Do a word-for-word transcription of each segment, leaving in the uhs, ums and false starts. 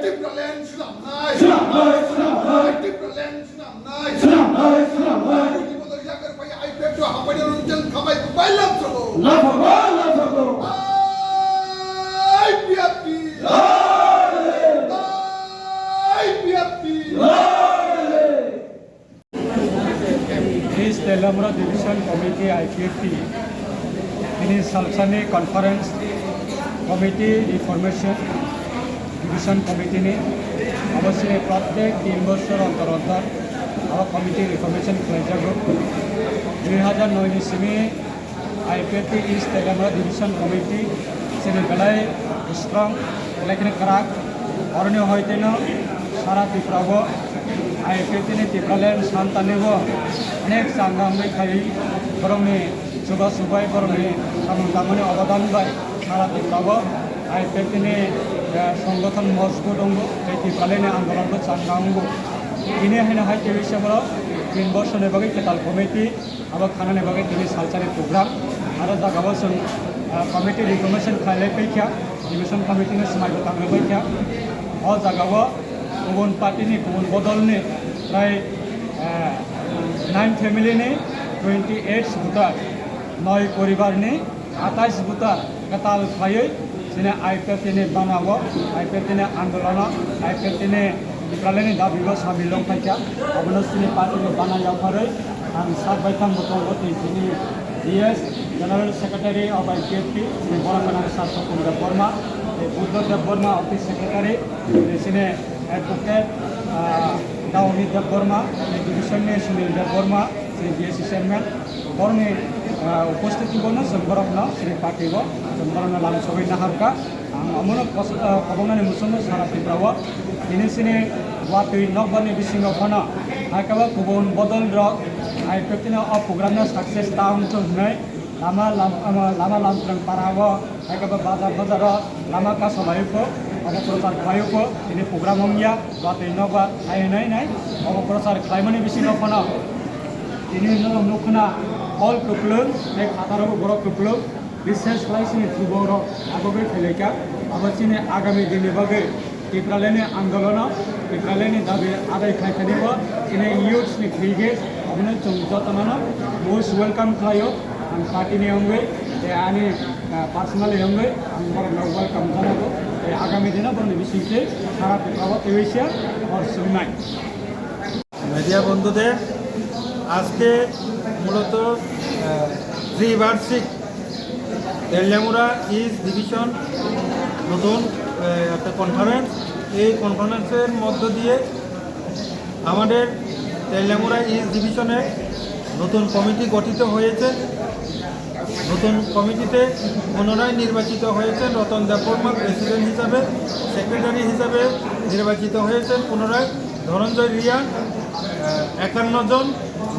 Tipraland swnamnai. Swnamnai, swnamnai. Tipraland swnamnai. Swnamnai, swnamnai. Buini bodol yakarwi I P F T o hambai rok chwng khamai bai lamsogo. Lamsogo, lamsogo. I P F T. Lale. I P F T. Lale. East Teliamura Division Committee, I P F T, tini salsani conference committee, reformation division committee ni, abo se protek tin bosor ontor ontor abo committee reformation khlaijago. Dui hazar noi ni simi I P F T East Teliamura Division Committee chini belai strong, belai kheno kwrak. Oroni hoiteno sara Tripura o I P F T ni Tipraland santani o onek changa wngwi khai borokni chuba chubai borokni samung tangmani obodan bai sara Tripura o I P F T ni, eh, songothon mojbut wngo tei Tipraland ni andolon bo changa wngo. Tini haino hai twi se borok tin bosor ni bagwi kwtal committee abo khanani bagwi tini salsani program. Aro jaga o chwng, ah, committee reformation khlailai paikha, division committee ni swmai bo tanglai paikha. O jaga o kubun party ni, kubun bodol ni prai, ah, nine family ni twenty eight voter, noi poribar ni atais voter kwtal khlaiwi chini I P F T ni bana o, I P F T ni andolon o, I P F T ni Tipraland ni dabi o samil wng phaikha. Abono chini party ni bana yapharwi ang sak baithang bo tongo, tei chini G S, General Secretary of I P F T, chini borok gwnang Sir Swapon Debbarma, tei Buddha Debbarma, Office Secretary, tei chini Advocate, ah, Dauni Debbarma, tei Division ni Sunil Debbarma, chini B S C Chairman, borokni, ah, upostiti bono chwng borokno chini party o chwng borokno lamsogwi naharkha. Ang omono kos-, ah, kobongnani muchungo sara Tripura o tini chini watwi nokbarni bisingo phano, hakhe bo kubun bodol rok, I P F T no o program no success ta wngthok hwnwi lama lam-, ama lama lamtrang para o, hakhe bo bazar bazar o lama kaso lai pho, obo prochar khlai pho, tini program wngya, watwi nokbar hai nai nai, obo prochar khlaimani bisingo phano tini norok nukha na hall kwplwng tei phataro bo borok kwplwng. Bishes khlai chini thuborok abo bai phailaikha. Abo chini agami dinni bagwi Tipraland ni andolono, Tipraland ni dabi adai khlai thani bo chini youths ni brigade abono chwng jotono most welcome khlaio. Ang party ni wngwi tei ani, ah, personally wngwi ang borokno welcome janago. Tei agami dino borokni bisingtwi sara Tripura o twiwi se hor chwngnai. Media বন্ধুদের, আজকে মূলত, আহ, ত্রিবার্ষিক Teliamura east division নতুন, আহ, একটা কনফারেন্স। এই কনফারেন্সের মধ্য দিয়ে আমাদের তেলিয়ামুড়া ইস্ট ডিভিশনে নতুন কমিটি গঠিত হয়েছে। নতুন কমিটিতে পুনরায় নির্বাচিত হয়েছেন রতন দেববর্মা প্রেসিডেন্ট হিসাবে, সেক্রেটারি হিসাবে নির্বাচিত হয়েছেন পুনরায় ধনঞ্জয় রিয়াং। আহ, একান্ন জন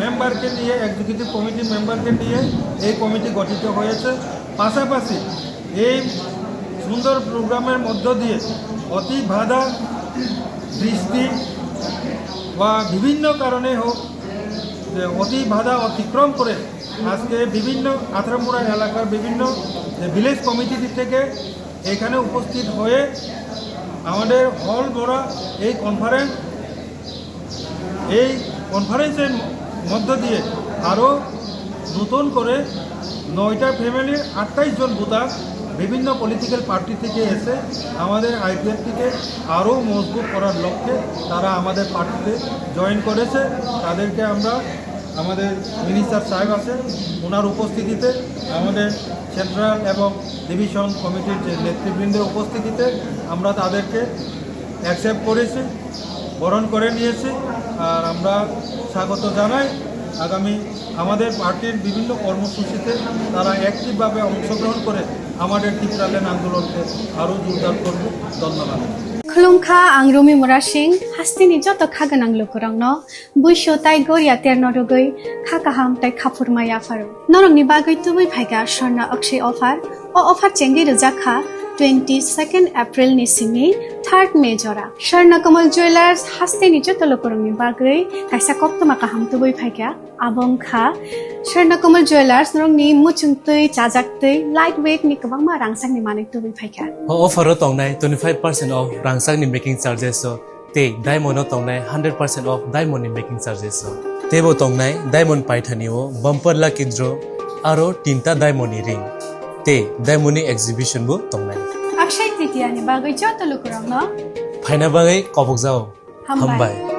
মেম্বারকে নিয়ে, এক্সিকিউটিভ কমিটির মেম্বারকে নিয়ে এই কমিটি গঠিত হয়েছে। পাশাপাশি এই সুন্দর প্রোগ্রামের মধ্য দিয়ে অতি বাধা, বৃষ্টি বা বিভিন্ন কারণে হোক, যে অতি বাধা অতিক্রম করে আজকে বিভিন্ন আথরামুড়া এলাকার বিভিন্ন যে ভিলেজ কমিটি থেকে এখানে উপস্থিত হয়ে আমাদের হল ভরা এই কনফারেন্স, এই কনফারেন্সের মধ্য দিয়ে আরও নতুন করে নয়টা ফ্যামিলির আটাইশ জন ভোটার বিভিন্ন পলিটিক্যাল পার্টি থেকে এসে আমাদের আইপিএফটিকে আরও মজবুত করার লক্ষ্যে তারা আমাদেরকে জয়েন করেছে। তাদেরকে আমরা, আমাদের মিনিস্টার সাহেব আছেন, ওনার উপস্থিতিতে, আমাদের সেন্ট্রাল এবং ডিভিশন কমিটির যে নেতৃবৃন্দের উপস্থিতিতে আমরা তাদেরকে অ্যাকসেপ্ট করেছি, বরণ করে নিয়েছি। আর আমরা স্বাগত জানাই আগামী আমাদের পার্টির বিভিন্ন কর্মসূচিতে তারা অ্যাক্টিভভাবে অংশগ্রহণ করে আমাদের ত্রিপুরাল্যান্ড আন্দোলনকে আরও জোরদার করবে। ধন্যবাদ। Khulumkha, ang Rumi Murasing, hasteni joto kha gwnang lukurokno buisu tai goria terno rwgwi kha kaham tai khaphurma yapharo. Norokni bagwi tubui phaikha Swarna Akshay offer. O offer chengwi rwjak kha twenty second April ni simi third May jora. Swarna Kamal Jewelers hasteni joto lukurokni bagwi kaisa koktwma kaham tubui phaikha. Abo wngkha Swarna Kamal Jewellers, norokni muchung twi, chajak twi, light weight ni kwbangma rangchakni manwi tubui phaikha. O offer o tongnai twenty five percent off rangchakni making charges o, tei diamond o tongnai hundred percent off diamond ni making charges o. Teibo tongnai diamond paithani o bumper lucky draw, aro tinta diamond ni ring, tei diamond ni exhibition bo tongnai. Akshay Tritiya ni bagwi joto lukurokno phaina bagwi kobokjao. Hambai. Hambai.